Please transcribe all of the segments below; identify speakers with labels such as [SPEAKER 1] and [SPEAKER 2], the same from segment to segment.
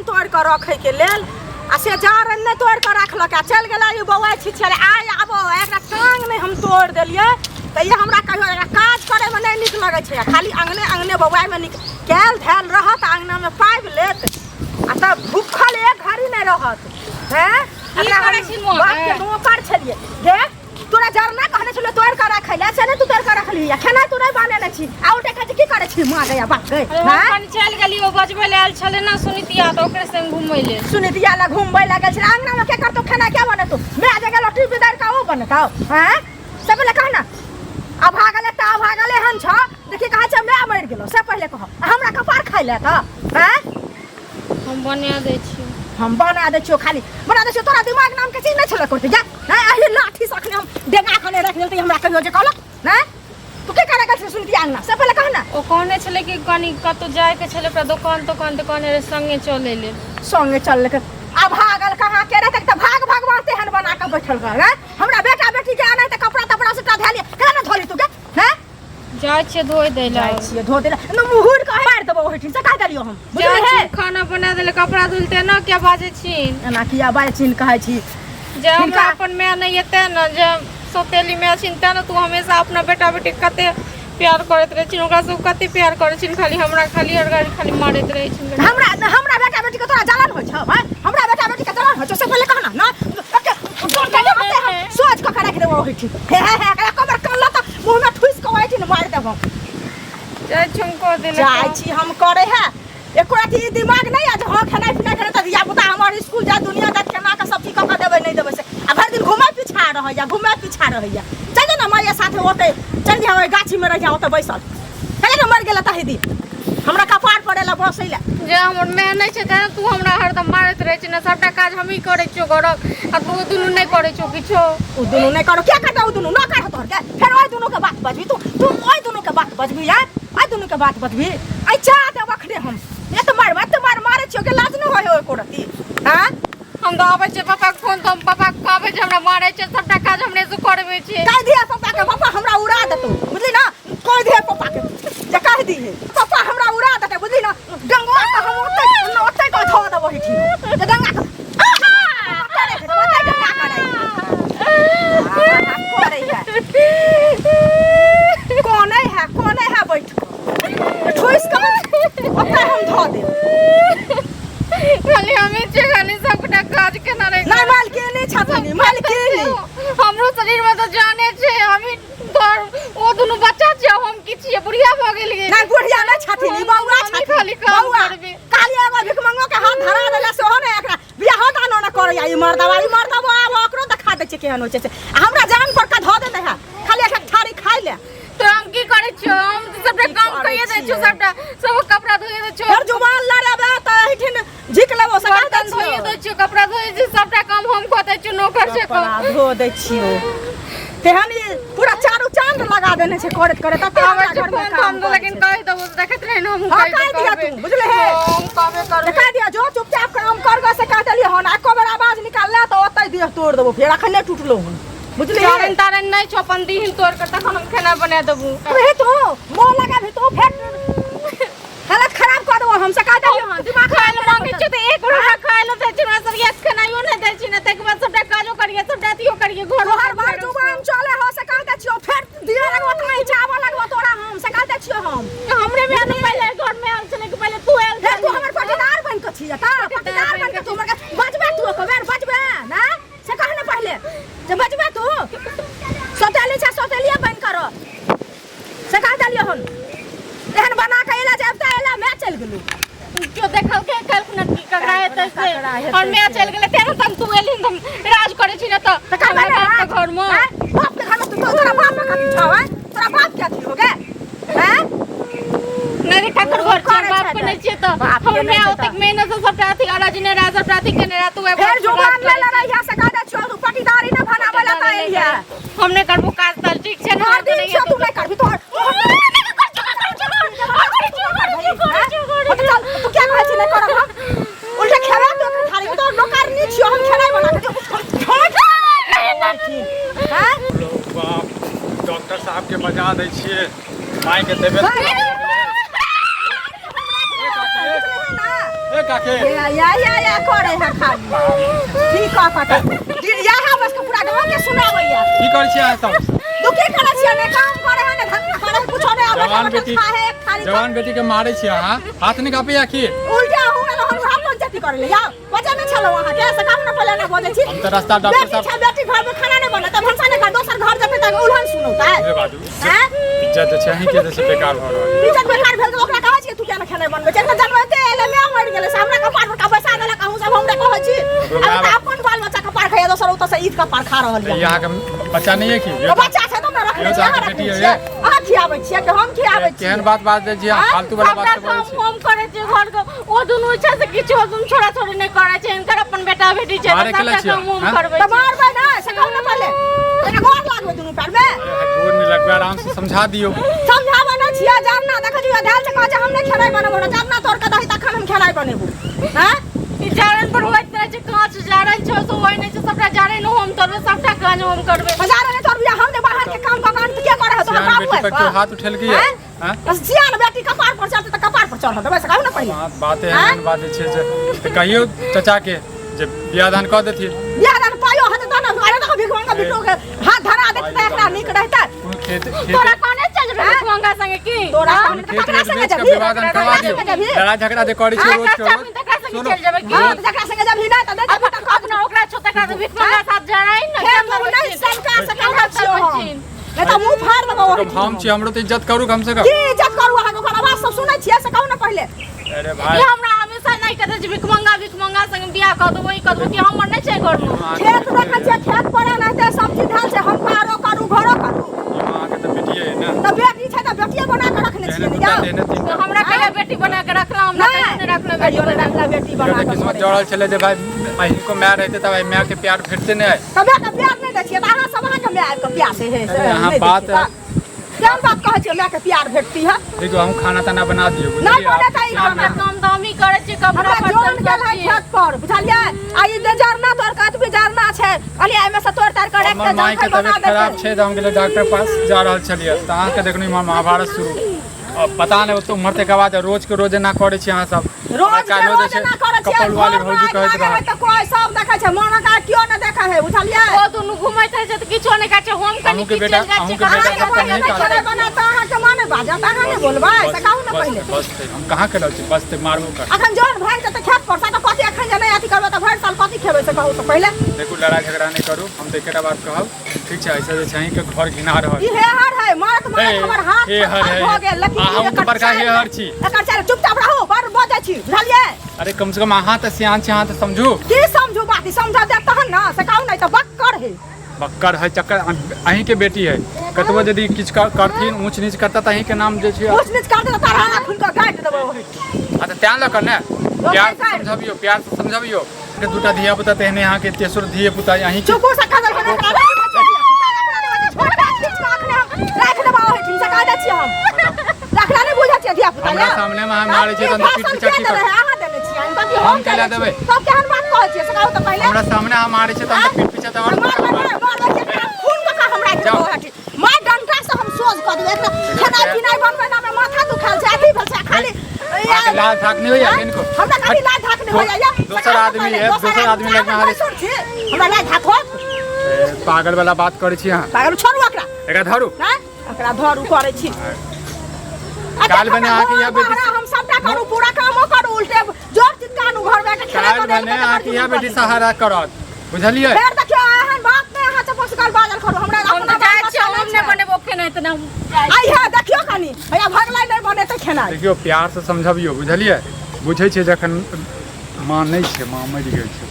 [SPEAKER 1] जारनि तोड़ि कऽ रखैके लेल आ से जारनि नहि तोड़ि कऽ रखलक आ चलि गेलै ई बौआइ छी छलै आइ आबो एकरा टाँग नहि हम तोड़ि देलियै तऽ ई हमरा कहियो एकरा काज करैमे नहि नीक लगै छै आ खाली अङ्गने अङ्गने बौआइमे नीक कयल धयल रहत अङ्गनामे पाबि लेत आ तब भूखल एक घड़ी नहि रहत हैं
[SPEAKER 2] की
[SPEAKER 1] एकरा हम
[SPEAKER 2] करै छी मोन?
[SPEAKER 1] बापके नौकर छलियै गे तोरा जरना कहने छलियै तोड़ कऽ राखै लए से नहि तू तोड़ कऽ रखली आ खेनाइ तू नहि बनेने छी आ उल्टे कहै छी की करै छी माँ गया बाप गए
[SPEAKER 2] अरे हम कनि चलि गेली ओ बजबै लए आयल छलै ने सुनितिया तऽ ओकरे संग घुमै लेल
[SPEAKER 1] सुनितिया लए घुमबै लागल छलै अङ्गनामे के करतौ खेनाइ के बनेतौ मैं जे गेलो टीवी दारि कऽ ओ बनेतौ हैं से पहिले कह ने अभागल एकटा अभागल एहन छ देखी कहै छै माय मरि गेलो से पहिले कह आ हमरा कपार खाइ ले तऽ हैं
[SPEAKER 2] हम बना दै छी
[SPEAKER 1] हम बना दै छियौ खाली बना दै छियौ तोरा दिमाग नाम के चीज नहि छलै करते जा नहि एहि लाठी से अखने हम डेंगा खने रख देलते हमरा कहियो जे कहलक नहि तू के करे गेल सुनती अंगना से पहिले कह ना
[SPEAKER 2] ओ कहने छलै कि कनि कतहु जायके छलै ओकरा दोकान तोकान तऽ कहने रहै संगे चलै लेल
[SPEAKER 1] संगे चल के आ भागल कहाँ के रहते तऽ भाग भगवान तेहन बना के बैठल रह हमरा बेटा बेटी के आना तऽ कपड़ा तपड़ा सबटा धैलिए केना ने धोली तू के हैं
[SPEAKER 2] जाइ छियै धोइ दै लए
[SPEAKER 1] जाइ छियै धो देला न मुहुर के मारि देबो ओहिठिन से कह देलियो हम
[SPEAKER 2] जाइ
[SPEAKER 1] बुझलियै
[SPEAKER 2] छी खाना बना देले कपड़ा धुलते ना क्या बाजै छी
[SPEAKER 1] एना किया बाजै छिन कहै छी
[SPEAKER 2] जे हमरा
[SPEAKER 1] हिनका-
[SPEAKER 2] अपन माय नहि एतै ने जे सौतेली माय छिन तेँ ने तू हमेशा अपना बेटा बेटीके कते प्यार करैत रहै छिन ओकरा सब कते प्यार करै छिन खाली हमरा खाली हर घड़ी खाली मारैत रहै छिन
[SPEAKER 1] हमरा हमरा बेटा बेटी के तोरा जलन होइ छौ हैं हमरा बेटा बेटी के जलन होइ छौ से पहिले कहना ना एके डोर के होते हम सोच के राखि देबो ओहिठिन हे हे हे एकरा कमर कनला त मुंह में ठुस के ओहिठिन मारि देबो
[SPEAKER 2] जाइ छी हम कऽ देले
[SPEAKER 1] जाइ छी हम करे है एको अथी दिमाग नहीं आज हाँ खेनाइ पिनाइ खेनाइ तऽ धिया पुता हमर स्कूल जाय दुनिया जाय केना कऽ सब चीज कऽ कऽ देबै नहि देबै से आ भरि दिन घुमै पीछा रहैया घुमै पीछा रहैया चल ना माया साथे ओतै चल जा ओहि गाछीमे रहि जा ओतै बैसल चल ना मरि गेलै तही दिन हमरा कपार पर एला बसै लए
[SPEAKER 2] जे हमर माय नहि छै तेँ तू हमरा हरदम मारैत रहै छै ने सबटा काज हमही करै छियौ घरक आ तू दुनू नहि करै छौ किछो
[SPEAKER 1] ओ दुनू नहि करो क्या करता ओ दुनू ना करह तोहर के फेर ओहि दुनू के बात बजबी तू तू ओहि दुनू के बात बजबी यार ओहि दुनू के बात बजबी ऐ चा देब अखने हम एत मार एत मार मारे छियो के लाज न होय हो एको रती हां
[SPEAKER 2] हम तऽ आबै छियै पापाके फोन तऽ हम पापाके कहबै जे हमरा मारै छै सबटा काज हमरे से करबै छै
[SPEAKER 1] कह दिया पापा के पापा हमरा उड़ा देतो बुझली ना कह दिया पापा के जे कह दिहे पापा हमरा उड़ा देते बुझली ना डंगवा के हम ओते ओते के धो देबो हिठी जे डंगा के ओते डंगा करे करे है कोने है कोने है बैठ के ठुस के ओते हम धो देब
[SPEAKER 2] खाली हमे छियै खाली सबटा काज केना रहै
[SPEAKER 1] नहीं मालकिनी छथिन मालकिनी
[SPEAKER 2] हमरो शरीर में तऽ जाने छै हमी तोर ओ दुनू बच्चा छियै हम की छियै बुढ़िया भऽ गेलियै
[SPEAKER 1] नहीं बुढ़िया नहीं छथिन ई बौआ
[SPEAKER 2] हमही
[SPEAKER 1] छथिन
[SPEAKER 2] खाली काम
[SPEAKER 1] बौआ
[SPEAKER 2] करबै।
[SPEAKER 1] खाली एगो भिखमंगो के हाथ धरा देला सेहो ने एकरा बियाहो दानो न करैया ई मर्दवा ई मर्दवा आब ओकरो देखा दै छै केहन होइ छै से। आ हमरा जान पर के धऽ देने है खाली एक थारी खाइ ले
[SPEAKER 2] तऽ हम की करै छियै हम तऽ सबटा
[SPEAKER 1] की
[SPEAKER 2] काम
[SPEAKER 1] करै
[SPEAKER 2] कइए दै छियौ
[SPEAKER 1] छियै?
[SPEAKER 2] सबटा सब कपड़ा धोइए दै छियौ
[SPEAKER 1] फेर जुबान लड़ेबै तऽ एहिठिन झिक लेबो से कह दै
[SPEAKER 2] बर्तन धोइए
[SPEAKER 1] छियौ
[SPEAKER 2] दै छियौ कपड़ा धोइए छियौ सबटा काम हम कऽ दै छियौ नौकर छै
[SPEAKER 1] कपड़ा धो दै छियौ तेहन ई पूरा चारू चांद लगा देने छै करैत करैत तते
[SPEAKER 2] आबै
[SPEAKER 1] हमरा
[SPEAKER 2] छै
[SPEAKER 1] घरमे
[SPEAKER 2] फोन
[SPEAKER 1] काम
[SPEAKER 2] हम
[SPEAKER 1] करै
[SPEAKER 2] लेकिन
[SPEAKER 1] छै।
[SPEAKER 2] कहि देबो तऽ देखैत रही ने हम
[SPEAKER 1] हाँ,
[SPEAKER 2] कहि
[SPEAKER 1] कहि दिअ
[SPEAKER 2] देबै।
[SPEAKER 1] तू, बुझलिही?
[SPEAKER 2] हाँ, हम कहबे करबै
[SPEAKER 1] कहि दिअ जो चुपचाप काम कर गो से कह देलियै हन एको बेर आवाज निकालले तऽ ओतै देह तोड़ देबो फेर अखन नहि टूटलो हन बुझलिही
[SPEAKER 2] जारन तारन नहि छौ अपन दीहिन तोड़ कऽ तखन हम खेनाइ बना देबू
[SPEAKER 1] रही तू मोह लगाबी तू फेर हालत खराब कऽ देबो हम से कह देलियै हन दिमाग
[SPEAKER 2] खाय लए मांगै छियौ तऽ एक रोटा खाय लए दै छी हमरा सब एक खेनाइयो नहि दै छी ने ताहिके बाद सबटा काजो करियै सबटा अथियो करियै घरो
[SPEAKER 1] तोहर बार जुबान चले हो से कह दै छियौ फेर दिए लगबो तऽ चावल लगबो तोरा हम से कह दै छियौ हम
[SPEAKER 2] हमरे में ने पहिले घर में आयल छलै कि पहिले तू आयल
[SPEAKER 1] फेर तू हमर पटीदार बन के छी ता पटीदार बन के तू हमर के बजबे तू एको बेर बजबे ना से कह ने पहिले जे बजबे तू सौतेली छै सौतेलिए बन कर से कह देलियै हन एहन बना के एला जे अबता एला मैं चलि गेलू
[SPEAKER 2] केओ देखलकै कहलखिन की ककरा हेतै से
[SPEAKER 1] ककरा हेतै
[SPEAKER 2] और मैं चलि गेलै तेना तम तू एलही हम राज करै छी ने तऽ
[SPEAKER 1] तऽ कहबै
[SPEAKER 2] हमरा
[SPEAKER 1] ने
[SPEAKER 2] बापके घरमे
[SPEAKER 1] आँय? बाप के घरमे तू तोरा बाप के कथी छौ आँय? तोरा बाप के अथी हो गे आँय?
[SPEAKER 2] नहि रे ककर घर छियै
[SPEAKER 1] करै
[SPEAKER 2] बाप
[SPEAKER 1] छै
[SPEAKER 2] के
[SPEAKER 1] तऽ।
[SPEAKER 2] नहि छियै तऽ
[SPEAKER 1] बाप के
[SPEAKER 2] हमर
[SPEAKER 1] नहि
[SPEAKER 2] माय
[SPEAKER 1] छै
[SPEAKER 2] ओतेक
[SPEAKER 1] तऽ।
[SPEAKER 2] मेहनत से सबटा अथी अरजने रहै सबटा अथी केने रहै तू एगो
[SPEAKER 1] फेर जुबान
[SPEAKER 2] राज
[SPEAKER 1] ले
[SPEAKER 2] करै
[SPEAKER 1] लड़ै है से कह दै छियौ तू पटीदारी नहि बनाबै लए तऽ एलियै
[SPEAKER 2] हम नहि करबो काज ताज ठीक छै ने
[SPEAKER 1] हर दिन छियौ तू नहि करबी तोहर चल तू क्या कहै छी नहि करब हम उल्टा खेबै तू एखन थारी तोहर नौकरनी छियौ हम खेनाइ बना के हैं
[SPEAKER 3] बाप डॉक्टर साहब के बजा दै छियै माय के तबियत ए काकी अहाँके।
[SPEAKER 1] या या या या करे है खाली की कह पता इएह बस के पूरा गाँव के सुनाबैया।
[SPEAKER 3] की करै छियै अहाँ सब?
[SPEAKER 1] तू की करै छियै? ने काम करे है, ने धंधा करे है, कुछो नहि। आबै
[SPEAKER 3] जवान बेटी,
[SPEAKER 1] खा है एक थाली।
[SPEAKER 3] जवान बेटी के मारै छियै अहाँ, हाथ नहि कापैया की?
[SPEAKER 1] उल्टा हो गेल हन, हम पंचायती करे ले जाओ। बजे नहि छलौ अहाँ के से कहू ने पहिले, नहि बजै छी।
[SPEAKER 3] हम तऽ रास्ता डॉक्टर
[SPEAKER 1] बेटी
[SPEAKER 3] साहब
[SPEAKER 1] छै, बेटी घर में खाना नहि बनतै, भनसा नहि कर, दोसर घर जेतै तऽ उल्हन सुनौतै।
[SPEAKER 3] हे बाजू।
[SPEAKER 1] हैं?
[SPEAKER 3] इज्जत जे छै अहींके जे छै बेकार भऽ रहल यऽ।
[SPEAKER 1] इज्जत बेकार भेल तऽ ओकरा कहै छियै तू किया नहि खेनाइ बनबै छै? एखन जनमैते एलै, माय मरि गेलै से हमरा कपार पर का बैसा देलक। अहूँ सब हमरे कहै छी। आब तऽ अपन बाल बच्चा कपार खाइया, दोसर ओतऽ से ईद कपार खा रहल
[SPEAKER 3] तऽ
[SPEAKER 1] यऽ।
[SPEAKER 3] ई अहाँके बच्चा नहि यऽ की?
[SPEAKER 1] तऽ बच्चा छै तऽ ने रखने
[SPEAKER 3] इहो
[SPEAKER 1] छियै,
[SPEAKER 3] तऽ
[SPEAKER 1] अहाँ
[SPEAKER 3] अहाँके
[SPEAKER 1] रखने
[SPEAKER 3] बेटी
[SPEAKER 1] छियै?
[SPEAKER 3] यऽ।
[SPEAKER 1] अहाँ खियाबै छियै कि हम खियाबै छियै?
[SPEAKER 3] केहन बात बाजै छियै अहाँ? फालतू वाला बात
[SPEAKER 2] सबटा
[SPEAKER 3] सब बजै
[SPEAKER 2] काम
[SPEAKER 3] छी।
[SPEAKER 2] हम करै छियै घर के, ओ दुनू छै से किछो दुनू छोड़ा छोड़ी नहि करै छै। हिनकर अपन बेटा बेटी छै।
[SPEAKER 3] मारे
[SPEAKER 2] तऽ
[SPEAKER 3] के लै
[SPEAKER 2] सबटा
[SPEAKER 3] छियै,
[SPEAKER 2] काम हम
[SPEAKER 3] हाँ?
[SPEAKER 2] करबै
[SPEAKER 1] तऽ
[SPEAKER 2] छियै।
[SPEAKER 1] मारबै ने से कहू ने पहिले। एकरा गोर लागबै दुनू पैर में?
[SPEAKER 3] अरे भाई, गोर नहि लगबै, आराम से समझा दियौ।
[SPEAKER 1] समझाबै नहि छियै। जरना देखै छियै धैल छै, कहै छै हम नहि खेनाइ बनेबो ने जरना तोड़ कऽ दही तखन हम खेनाइ बनेबो। हैं?
[SPEAKER 2] ई जारनि पर होइत रहै छै काँच जारनि छै से होइ नहि छै। सबटा जारनि हम तोड़बै, सबटा काज हम करबै।
[SPEAKER 1] बाजार नहि तोड़बियै, हम जे बाहर के काम कऽ कऽ के करै है? तोहर
[SPEAKER 3] सियान
[SPEAKER 1] बाबू
[SPEAKER 3] बेटी
[SPEAKER 1] है
[SPEAKER 3] पर केओ हाथ उठेलकै यऽ?
[SPEAKER 1] हैं?
[SPEAKER 3] हैं?
[SPEAKER 1] बस जियान बेटी कपार पर चढ़तै तऽ कपार पर चढ़ल देबै से कहू ने पहिले।
[SPEAKER 3] अहाँ बात एहन
[SPEAKER 1] हैं?
[SPEAKER 3] एहन बात जे छै जे तऽ कहियौ चाचा के जे बियाह दान कऽ देथिन।
[SPEAKER 1] बियाह दान पाइयो हेतै तहन ने। अरे देखो, भिख मंगा बिट्टू के हाथ धरा देतै तऽ एकरा नीक रहितै।
[SPEAKER 3] कोनो खेत खेत
[SPEAKER 2] तोरा कहने चल जेबै भिखमंगा संगे की?
[SPEAKER 1] तोरा
[SPEAKER 2] हाँ?
[SPEAKER 1] कहने तऽ
[SPEAKER 3] खेत
[SPEAKER 1] ककरा
[SPEAKER 3] वेत
[SPEAKER 1] संगे
[SPEAKER 3] बेच कऽ
[SPEAKER 1] जेबही?
[SPEAKER 3] विवाह दान करवा
[SPEAKER 1] ककरा
[SPEAKER 3] दियौ।
[SPEAKER 1] संगे जेबही?
[SPEAKER 3] लड़ाइ झगड़ा जे करै छियै रोज के
[SPEAKER 2] जकरा
[SPEAKER 3] रोज
[SPEAKER 2] चाहबही तकरा संगे
[SPEAKER 3] सुनू
[SPEAKER 2] चलि जेबै की?
[SPEAKER 1] हँ, तऽ जकरा संगे जेबही नहि तऽ नहि जेबही तऽ
[SPEAKER 2] अपना ओकरा छौ तकरा से भिखमंगा साथ जराइ ने।
[SPEAKER 1] खेत मे नहि सनका से कहै छियौ हम, नहि तऽ मुँह फाड़ देबौ ओहि।
[SPEAKER 3] हम छी, हमरो तऽ इज्जत करू कम से कम।
[SPEAKER 1] की इज्जत करू अहाँके? ओकर आवाज सब सुनै छियै से कहू ने पहिले।
[SPEAKER 3] अरे भाई,
[SPEAKER 2] ई हमरा हमेशा नहि कहते जे भिखमंगा भिखमंगा संग बियाह कऽ देबो, ई कऽ देबो कि हमर नहि छै घरमे?
[SPEAKER 1] खेत देखै छियै, खेत पर एनाहिते सब चीज धयल छै। हम पारो करू, घरो करू।
[SPEAKER 3] ई अहाँके तऽ बेटिए अइ ने?
[SPEAKER 1] तऽ बेटी छै तऽ बेटिए बना कऽ रखने
[SPEAKER 3] तेहने
[SPEAKER 1] छियै ने
[SPEAKER 3] दूटा
[SPEAKER 1] यौ।
[SPEAKER 3] तेहने
[SPEAKER 2] तऽ
[SPEAKER 3] तीनटा।
[SPEAKER 2] हमरा कहिया बेटी बना के रखला? हमरा कहियो नहि रखला बेटी
[SPEAKER 1] कहियो नहि
[SPEAKER 2] बना
[SPEAKER 1] रखला बेटी
[SPEAKER 3] इहो
[SPEAKER 1] बना
[SPEAKER 3] तऽ
[SPEAKER 1] कऽ।
[SPEAKER 3] किस्मत जड़ल छलै जे भाई अहिनको माय रहितै तब आइ मायके प्यार भेटते नहि आइ।
[SPEAKER 1] तऽ मायके प्यार नहि दै छियै तऽ अहाँ सब अहाँके माय आबि कऽ प्यार से हे से
[SPEAKER 3] अरे अहाँ
[SPEAKER 1] नहि दै
[SPEAKER 3] बात
[SPEAKER 1] छियै तऽ। केहन बात कहै छियै मायके प्यार भेटती है?
[SPEAKER 3] देखियौ, हम खाना ताना बना दियौ।
[SPEAKER 1] नहि
[SPEAKER 3] बुझलियै?
[SPEAKER 1] बनेतै ई
[SPEAKER 2] हमरा
[SPEAKER 1] खाना।
[SPEAKER 2] काम तऽ हमही करै छियै, कपड़ा
[SPEAKER 1] हमरा
[SPEAKER 2] बर्तन
[SPEAKER 1] जोन गेल है
[SPEAKER 2] सब चीज।
[SPEAKER 1] खेत पर, बुझलियै? आ ई जे जरना तोड़ कऽ, एतबी जरना छै, कहलियै एहिमे से तोड़ि ताड़ि कऽ राखि
[SPEAKER 3] हमर
[SPEAKER 1] कऽ
[SPEAKER 3] मायके
[SPEAKER 1] जलखै बना
[SPEAKER 3] तबियत खराब
[SPEAKER 1] देतै।
[SPEAKER 3] छै तऽ हम गेलियै डॉक्टर पास जा रहल छलियै तऽ अहाँके देखलहुँ इम्हर महाभारत शुरू। आ पता नहि ओतऽ उम्हर तकर बाद रोज के रोज एना करै छी अहाँ सब।
[SPEAKER 1] रोज के
[SPEAKER 3] काल्हिो जे
[SPEAKER 1] रोज
[SPEAKER 3] छै
[SPEAKER 1] एना करै छियै।
[SPEAKER 3] कपड़वाली
[SPEAKER 1] घरमे
[SPEAKER 3] भौजी
[SPEAKER 1] आगि
[SPEAKER 3] कहैत
[SPEAKER 1] लागै है
[SPEAKER 3] रहत
[SPEAKER 1] तऽ कोइ सब देखै छै, मरक आ केओ नहि देखै है, बुझलियै?
[SPEAKER 2] ओ दुनू घुमैत रहै छै तऽ किछो नहि कहै छै। हम कनि
[SPEAKER 3] अहूँके
[SPEAKER 2] किछु
[SPEAKER 3] बेटा
[SPEAKER 2] चलि जाइ छियै।
[SPEAKER 3] अहूँके बेटा
[SPEAKER 1] अहाँके
[SPEAKER 3] सब
[SPEAKER 1] माँ
[SPEAKER 3] नहि
[SPEAKER 1] नहि
[SPEAKER 3] काज
[SPEAKER 1] खेनाइ बनायत तऽ अहाँके माँ नहि बाजत, अहाँ नहि बोलबै से कहू ने
[SPEAKER 3] बस
[SPEAKER 1] पहिले।
[SPEAKER 3] बस हम कहाँ केलहुँ छी? बस ते मारबो कर।
[SPEAKER 1] अखन जौन भागि जेतै खेत पर से तऽ कथी? अखन जे नहि अथी करबै तऽ भरि साल कथी खेबै से कहू तऽ पहिले।
[SPEAKER 3] देखू, लड़ाइ झगड़ा नहि करू। हम तऽ एकेटा बात कहब, ठीक छै? ऐसे जे छै अहीँके घर घिना रहल।
[SPEAKER 1] ई हेहर है, मारत मारत
[SPEAKER 3] हे,
[SPEAKER 1] हमर हाथ
[SPEAKER 3] हेहर
[SPEAKER 1] थर
[SPEAKER 3] है।
[SPEAKER 1] भऽ गेल, लेकिन
[SPEAKER 3] अहाँ
[SPEAKER 1] ई
[SPEAKER 3] तऽ
[SPEAKER 1] एकर
[SPEAKER 3] बड़का
[SPEAKER 1] चालि
[SPEAKER 3] हेहर छी।
[SPEAKER 1] एकर चालि। चुपचाप रहू, बड़ बजै छी, बुझलियै?
[SPEAKER 3] अरे कम से कम अहाँ तऽ सियान छी, अहाँ तऽ समझू।
[SPEAKER 1] की समझू बात? ई समझा देब तहन ने से कहू, नहि तऽ बक्कर है।
[SPEAKER 3] बक्कर है चक्कर। अहीँके बेटी है, कतबो यदि किछु करथिन, ऊँच नीच करता तऽ अहीँके नाम जे छै।
[SPEAKER 1] ऊँच नीच कर देतै तारा खून कऽ काटि देबै ओहि।
[SPEAKER 3] आ तऽ तेँ लऽ कऽ ने प्यार से समझबियौ, प्यार से समझबियौ। दूटा धिया पुता तेहने, अहाँके तेसर धिया पुता अहीँके।
[SPEAKER 1] चुपू से खदल खदल एकरा नहि बुझै छियै धिया पुता, एकरा नहि बुझै छियै। छोटका खींच कऽ अखने हम राखि देबै ओहिठिन से कह दै छियै हम। एकरा नहि बुझै छियै धिया पुता।
[SPEAKER 3] हमरा
[SPEAKER 1] यौ।
[SPEAKER 3] सामने मे अहाँ मारै छियै तऽ हम
[SPEAKER 1] भाषण
[SPEAKER 3] पीठ पीछा
[SPEAKER 1] के
[SPEAKER 3] की
[SPEAKER 1] देने
[SPEAKER 3] करब?
[SPEAKER 1] है? अहाँ देने छियै हम कथी?
[SPEAKER 3] हम
[SPEAKER 1] हम
[SPEAKER 3] कैला
[SPEAKER 1] देने
[SPEAKER 3] देबै?
[SPEAKER 1] छियै। तब केहन बात कहै छियै से कहू तऽ पहिले।
[SPEAKER 3] हमरा सामने अहाँ मारै छियै तऽ हम तऽ पीठ पीछा तऽ आओर
[SPEAKER 1] मारबै नहि, मारबै कि एकरा खून कऽ कऽ हम राखि देबै
[SPEAKER 3] जाउ।
[SPEAKER 1] ओहिठिन। मार डंटा से हम सोझ कऽ देबै एकरा। खेनाइ पिनाइ बनबै ने हमरा माथा दुखायल छै, अथी भेल छै खाली।
[SPEAKER 3] अहाँके लाज धाक नहि होइया किनको?
[SPEAKER 1] हमरा कथी लाज धाक नहि होइया यौ?
[SPEAKER 3] दोसर आदमी है, दोसर आदमी लग
[SPEAKER 1] अहाँ भैंसुर छी, हमरा लाज धाक होत?
[SPEAKER 3] ए, पागल वाला बात करै छी अहाँ।
[SPEAKER 1] पागल छोड़ू ओकरा।
[SPEAKER 3] एकरा धरू।
[SPEAKER 1] हैं? ओकरा धरू करै छी।
[SPEAKER 3] काल्हि भने अहाँके इएह बेटी
[SPEAKER 1] हम सबटा करू, पूरा कामो करू, उल्टे जोर चितकानू घर बैठ के खेनाइ
[SPEAKER 3] काल्हि
[SPEAKER 1] बनेलकै
[SPEAKER 3] भने
[SPEAKER 1] तऽ
[SPEAKER 3] अहाँके इएह
[SPEAKER 1] बड़
[SPEAKER 3] बेटी सहारा करत, बुझलियै?
[SPEAKER 1] फेर देखियौ, एहन बात नहि अहाँ चपक बाजल करू। हमरा
[SPEAKER 2] हम
[SPEAKER 1] अपना
[SPEAKER 2] तऽ
[SPEAKER 1] बाल
[SPEAKER 2] जाइ छियै,
[SPEAKER 1] बच्चा
[SPEAKER 2] हम
[SPEAKER 1] नहि
[SPEAKER 2] नहि
[SPEAKER 1] छै।
[SPEAKER 2] बनेबो खेनाइ तऽ नहि जाइ।
[SPEAKER 1] आइ हे देखियौ कनि, भैया भगलै, नहि बनेतै खेनाइ।
[SPEAKER 3] देखियौ, प्यार से समझबियौ, बुझलियै? बुझै छियै जखन माँ नहि छै, माँ मरि गेल छै।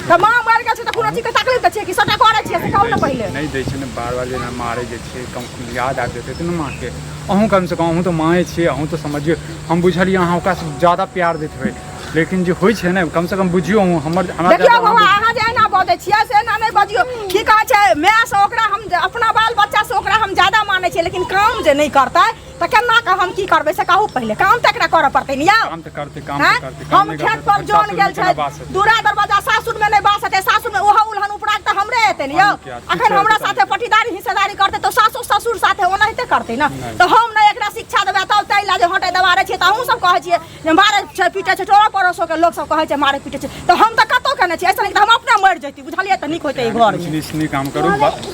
[SPEAKER 1] तऽ माँ मरि गेल छै तऽ कोनो चीजके तकलीफ तऽ छियै कि सबटा करै छियै से कहू ने पहिले।
[SPEAKER 3] नहि दै छै ने, बार बार जेना मारै जे छै, कम से कम याद आबि जेतै ने माँके। अहूँ कम से कम अहूँ तऽ माँए छियै, अहूँ तऽ समझियौ। हम बुझलियै अहाँ ओकरासँ ज्यादा प्यार दैत हेबै, लेकिन जे होइ छै ने, कम से कम बुझियौ अहूँ हमर हमरा
[SPEAKER 1] देखियौ
[SPEAKER 3] ज्यादा
[SPEAKER 1] बौआ,
[SPEAKER 3] अहाँ
[SPEAKER 1] अहाँ जे एना बजै छियै से एना नहि बजियौ। की कहै छै, मायसँ ओकरा हम अपना बाल बच्चासँ ओकरा हम ज्यादा मानै छियै, लेकिन काम जे नहि करतै तऽ केना कऽ हम की करबै से कहू पहिले। काम तऽ एकरा करऽ पड़तै ने यौ।
[SPEAKER 3] काम तऽ करतै, काम तऽ
[SPEAKER 1] हैं?
[SPEAKER 3] करतै। काम
[SPEAKER 1] हम
[SPEAKER 3] नहि
[SPEAKER 1] खेत
[SPEAKER 3] करतै
[SPEAKER 1] पर
[SPEAKER 3] तऽ
[SPEAKER 1] जन
[SPEAKER 3] सासुरमे
[SPEAKER 1] गेल
[SPEAKER 3] केना
[SPEAKER 1] छै
[SPEAKER 3] बास हेतै?
[SPEAKER 1] दूरा दरवाजा सासुरमे नहि बास हेतै। सासुरमे ओहो उल्हन उपराग तऽ हमरे हेतै ने यौ।
[SPEAKER 3] हम किया?
[SPEAKER 1] अखन
[SPEAKER 3] किछु
[SPEAKER 1] हमरा
[SPEAKER 3] हेतै
[SPEAKER 1] साथे पटीदारी हिस्सेदारी करतै तऽ सासु ससुर साथे ओनाहिते करतै ने।
[SPEAKER 3] नहि।
[SPEAKER 1] तऽ हम नहि एकरा शिक्षा देबै तब ताहि लए जे हटै दबारै छियै। छियै तऽ अहूँ सब कहै छियै जे मारै छै पीटै छै टोलो पड़ोसो के लोक सब कहै छै मारै पीटै छै तऽ हम तऽ कतौ के नहि छियै ऐसा तऽ हम अपने मरि जैती बुझलियै तऽ नीक होइतै ई घरमे
[SPEAKER 3] नीक नीक काम करू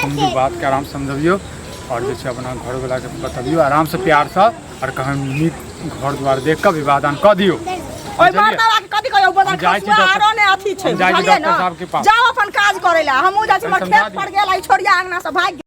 [SPEAKER 3] समझू बातके आराम समझबियौ आओर जे छै अपना घरवलाके बतबियौ आरामसँ प्यारसँ आओर कहन नीक घर द्वार देख कऽ विवाह दान कऽ दियौ
[SPEAKER 1] ओहि मर्दवा के कथी कहियो बदल
[SPEAKER 3] हम जाइ छी
[SPEAKER 1] खसुआ
[SPEAKER 3] डॉक्टर-
[SPEAKER 1] आरो ने अथी छै
[SPEAKER 3] हम जाइ छी
[SPEAKER 1] बुझलियै
[SPEAKER 3] डॉक्टर साहब के
[SPEAKER 1] ने
[SPEAKER 3] पास।
[SPEAKER 1] जाओ अपन काज करै लए हमहूँ जाइ छी हमर
[SPEAKER 3] समझा
[SPEAKER 1] खेत पर गेल आई छोड़िया अंगना से भागि गेल।